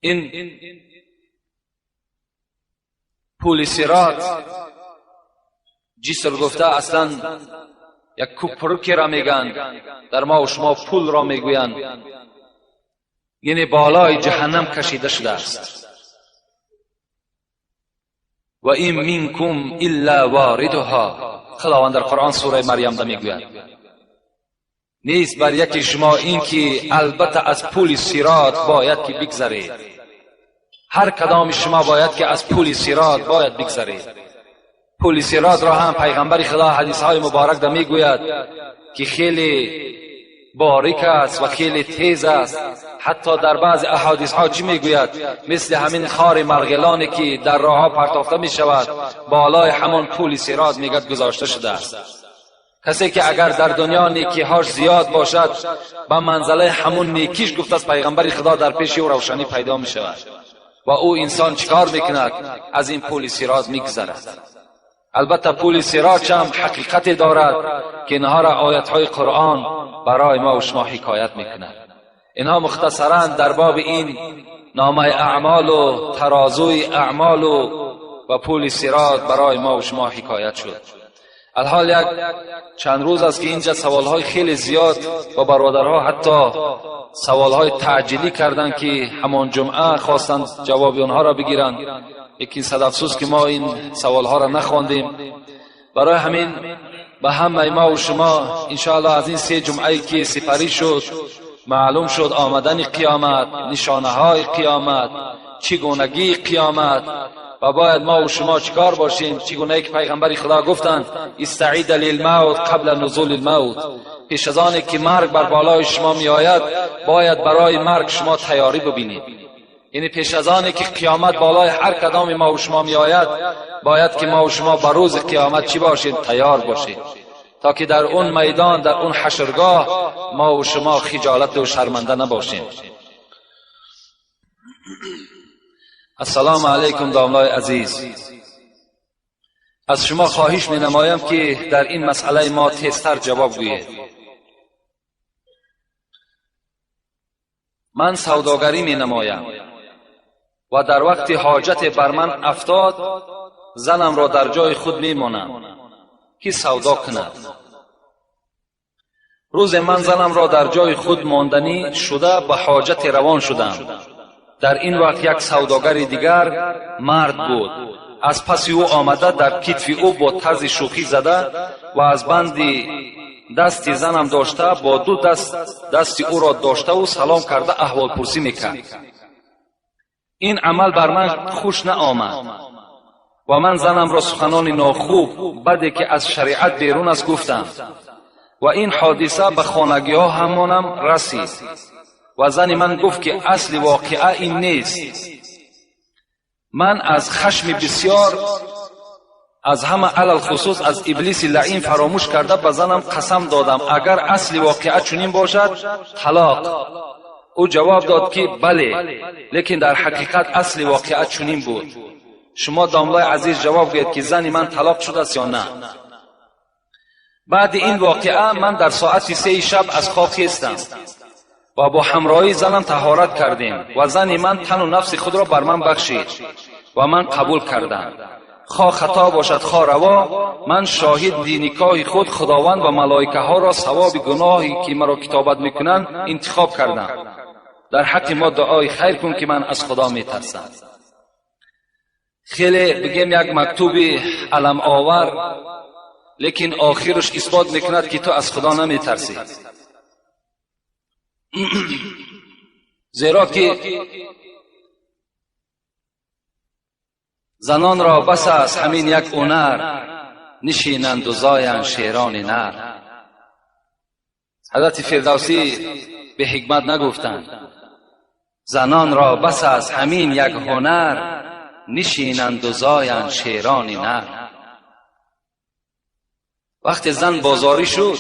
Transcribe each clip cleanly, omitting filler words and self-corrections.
این پول صراط جسر گفته اصلا یک کوپرکی را میگن، در ما و شما پول را میگویند، یعنی بالای جهنم کشیده شده است. و این منکم الا واردها، خداوند در قرآن سوره مریم ده میگوید نیست بر یکی شما این که البته از پول صراط باید که بگذرید. هر کدام شما باید که از پول صراط باید بگذرید. پول صراط را هم پیغمبر خدا حدیث های مبارک ده میگوید که خیلی باریک است و خیلی تیز است. حتی در بعض احادیث ها چی میگوید؟ مثل همین خار مرغلانی که در راه ها پرتافته می شود، بالای همان پول صراط میگد گذاشته شده است. کسی که اگر در دنیا نیکیهاش زیاد باشد، به منزله همون نیکیش گفت از پیغمبر خدا در پیش او روشنی پیدا می شود و او انسان چیکار میکند؟ از این پول صراط میگذرد. البته پول صراط هم حقیقت دارد که اینها را آیت های قرآن برای ما و شما حکایت میکند. اینها مختصرا در باب این نامه اعمال و ترازوی اعمال و پول صراط برای ما و شما حکایت شد. الحال یک چند روز است که اینجا سوالهای خیلی زیاد و برادرها حتی سوالهای تعجیلی کردند که همان جمعه خواستند جواب آنها را بگیرند. یکی صد افسوس که ما این سوالها را نخواندیم. برای همین به همه ما و شما انشاءالله از این سه جمعه که سپری شد معلوم شد آمدن قیامت، نشانه های قیامت، چگونگی قیامت و باید ما و شما چیکار باشیم. چگونه که پیغمبر خدا گفتند استعید للموت قبل نزول الموت، پیش از آن که مرگ بر بالای شما می آید باید برای مرگ شما تیاری ببینید. یعنی پیش از آن که قیامت بالای هر کدام ما و شما می آید باید که ما و شما بر روز قیامت چی باشیم؟ تیار باشیم، تا که در اون میدان، در اون حشرگاه ما و شما خجالت و شرمنده نباشیم. السلام علیکم داملای عزیز، از شما خواهش می نمایم که در این مسئله ما تیزتر جواب گویید. من سوداگری می نمایم و در وقت حاجت بر من افتاد زنم را در جای خود می مانم که سودا کند. روز من زنم را در جای خود ماندنی شده به حاجت روان شدم. در این وقت یک سوداگر دیگر مرد بود، از پس او آمده در کتف او با طرز شوخی زده و از بند دست زنم داشته با دو دست دست او را داشته و سلام کرده احوال پرسی میکرد. این عمل بر من خوش نآمد و من زنم را سخنان ناخوب بده که از شریعت بیرون است گفتم و این حادثه به خانگی ها همانم رسید و زن من گفت که اصل واقعه این نیست. من از خشم بسیار از همه علل خصوص از ابلیس لعین فراموش کرده به زنم قسم دادم اگر اصل واقعه چنین باشد طلاق. او جواب داد که بله، لیکن در حقیقت اصل واقعه چنین بود. شما داملای عزیز جواب گوید که زن من طلاق شده است یا نه؟ بعد این واقعه من در ساعت 3 شب از خواب خیستم و با همراهی زنم طهارت کردیم و زن من تن و نفس خود را بر من بخشید و من قبول کردم. خواه خطا باشد خواه روا، من شاهد نکاح خود خداوند و ملائکه ها را ثواب گناهی که مرا کتابت میکنند انتخاب کردم. در حق ما دعای خیر کن که من از خدا میترسم. خیلی بگیم یک مکتوب علم آور، لیکن آخرش اثبات میکند که تو از خدا نمیترسی. زیرا که زنان را بس است همین یک هنر، نشینند و زایند شیران نر. حضرت فردوسی به حکمت نگفتند زنان را بس است همین یک هنر، نشینند و زایند شیران نر. وقتی زن بازاری شد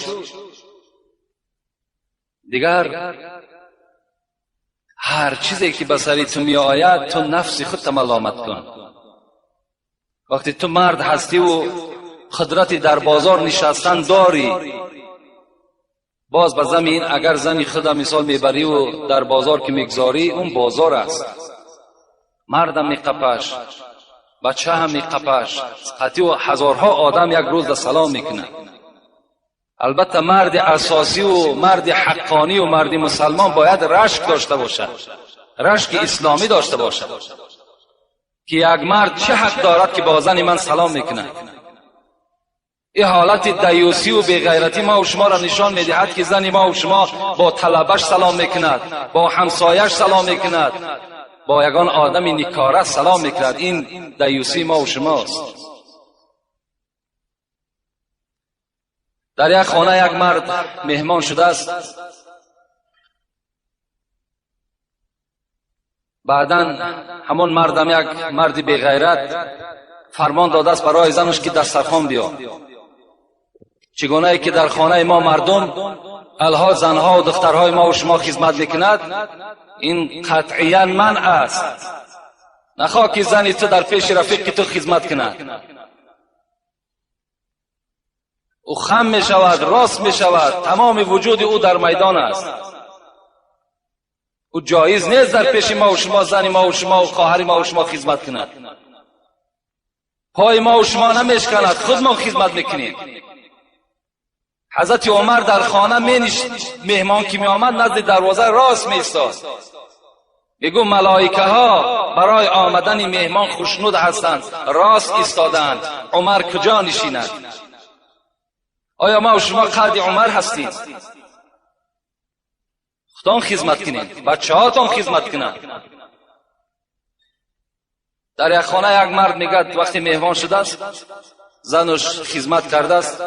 دیگر هر چیزی که به سری تو می آید تو نفس خود ملامت کن. وقتی تو مرد هستی و قدرتی در بازار نشستن داری، باز به زمین اگر زنی خود مثال میبری و در بازار که میگذاری اون بازار است. Мардам меқапаш, бача ҳам меқапаш, қатъи ҳазорҳо одам як рӯз да салом мекунад. Албатта марди асосӣ ва марди ҳаққонӣ ва марди мусалмон бояд рашк дошта бошад, рашки исломӣ дошта бошад, ки як мард чӣ ҳақ дорад ки бо зани ман салом мекунад? Ин ҳолати даюсӣ ва беғайратӣ ма ва шуморо нишон медиҳад, ки зани ма ва шумо бо талабаш салом мекунад, бо ҳамсояш салом мекунад, бо ягон одами никора салом мекунад. Ин даюсӣ ма ва шумост. Дар як хона як мард меҳмон шудааст. Баъдан ҳамон мардам як марди беғайрат фармон додааст барои занаш ки дастархон биё. Чигунае ки дар хонаи мо мардум алҳо занҳо ва духтарҳои мо ва шумо хизмат мекунад, ин қатъиян манъ аст. Нахоҳ ки зани ту дар пеши рафиқи ту хизмат кунад. Ӯ хам мешавад, рост мешавад, тамоми вуҷуди ӯ дар майдон аст. Ӯ ҷоиз нест дар пеши мо ва шумо зани мо ва шумо ва хоҳари мо ва шумо хизмат кунад. Пои мо ва шумо намешканад, худмон хизмат мекунем. Ҳазрати Умар дар хона меҳмон ки меомад назди дарвоза рост меистод. Мегӯ малоикаҳо барои омадани меҳмон хушнуд ҳастанд, рост истоданд. Умар куҷо нишинад? Оё ма ва шумо қадри Умар ҳастем? Худон хизмат кунем, бачаҳотон хизмат кунанд. Дар як хона як мард мегӯяд вақте меҳмон шудааст, занаш хизмат кардааст.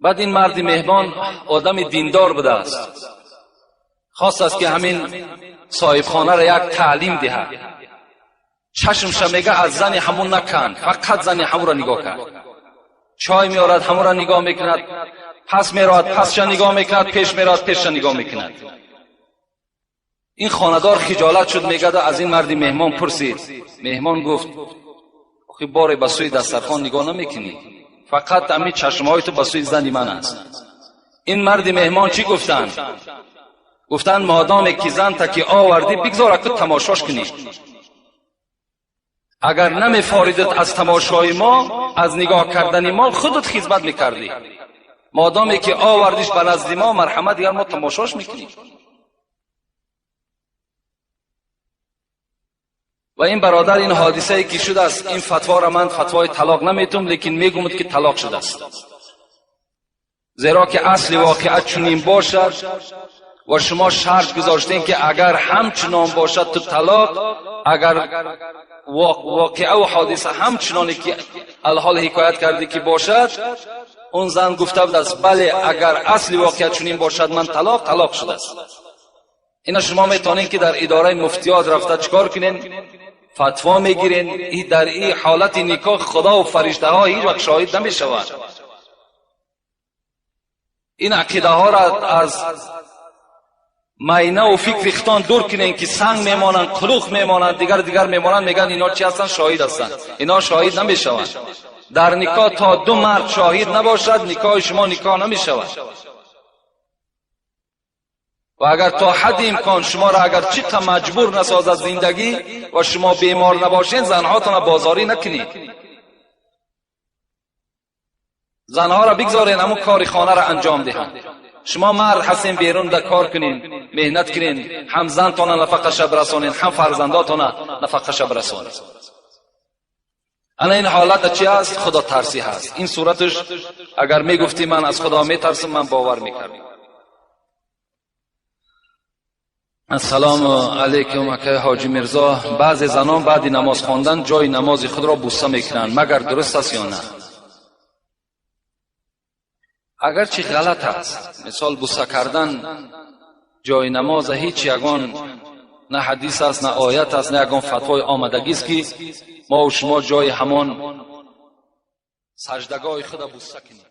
Баъд ин марди меҳмон одами диндор будааст, хостааст ки ҳамин соҳибхонаро як таълим диҳад. Чашмша мега аз зани ҳамун наканд, фақат зани ҳамунро нигоҳ кард. Чой меорад, ҳамунро нигоҳ мекунад, пас меравад, пасша нигоҳ мекунад, пеш меравад, пешша нигоҳ мекунад. Ин хонадор хиҷолат шуд, мегӯяд аз ин марди меҳмон пурсид. Меҳмон гуфт: охи боре ба сӯи дастархон нигоҳ намекунӣ, фақат ҳамин чашмҳои ту ба сӯи зани ман аст. Ин марди меҳмон чӣ гуфтанд? Гуфтанд модоме ки занта ки овардӣ, бигзор аку тамошош кунӣ. Агар намефоридат аз тамошои мо, аз нигоҳ кардани мо, худат хизмат мекардӣ. Модоме ки овардиш ба назди мо, марҳамат, дигар мо тамошош мекунем. Ва ин бародар ин ҳодисае ки шудааст, ин фатворо ман фатвои талоқ наметум, лекин мегӯмад ки талоқ шудааст. Зеро ки асли воқеа чунин бошад ва шумо шарт гузоштем ки агар ҳамчунон бошад ту талоқ, агар воқеа ва ҳодиса ҳамчуноне ки алҳол ҳикоят кардӣ ки бошад, он зан гуфта будааст бале, агар асли воқеа чунин бошад ман талоқ, талоқ шудааст. Ина шумо метавонед ки дар идораи муфтиёт рафта чикор кунед? Фатво мегирен. Дар ин ҳолати никоҳ худо ва фариштаҳо ҳеҷ вақт шоҳид намешаванд. Ин ақидаҳоро аз майна ва фикри худтон дур кунед ки санг мемонанд, қулуқ мемонанд, дигар дигар мемонанд, мегӯянд ино чи ҳастанд? Шоҳид ҳастанд. Ино шоҳид намешаванд. Дар никоҳ то ду мард шоҳид набошад, никоҳи шумо никоҳ намешавад. Ва агар то ҳадди имкон шуморо агар чӣ қа маҷбур насозад зиндагӣ ва шумо бемор набошед, занҳотонро бозорӣ накунед. Занҳоро бигзоред ҳамун кори хонаро анҷом диҳанд. Шумо мард ҳастем, берун да кор кунед, меҳнат кунед, ҳам зантона нафақаша бирасонед, ҳам фарзандотона нафақаша бирасонед. Ана ин ҳолата чи аст? Худотарсӣ ҳаст. Ин сураташ агар мегуфтӣ ман аз Худо метарсам, ман бовар мекардам. Ассалому алайкум акай ҳоҷи Мирзо. Баъзе занон баъди намоз хондан ҷои намози худро бӯса мекунанд, магар дуруст аст ё на? Агарчи ғалат аст, мисол бӯса кардан ҷои намоза ҳеҷ ягон на ҳадис аст, на оят аст, на ягон фатвои омадагист ки мо ва шумо ҷои ҳамон саждагоҳи худа бӯса кунем.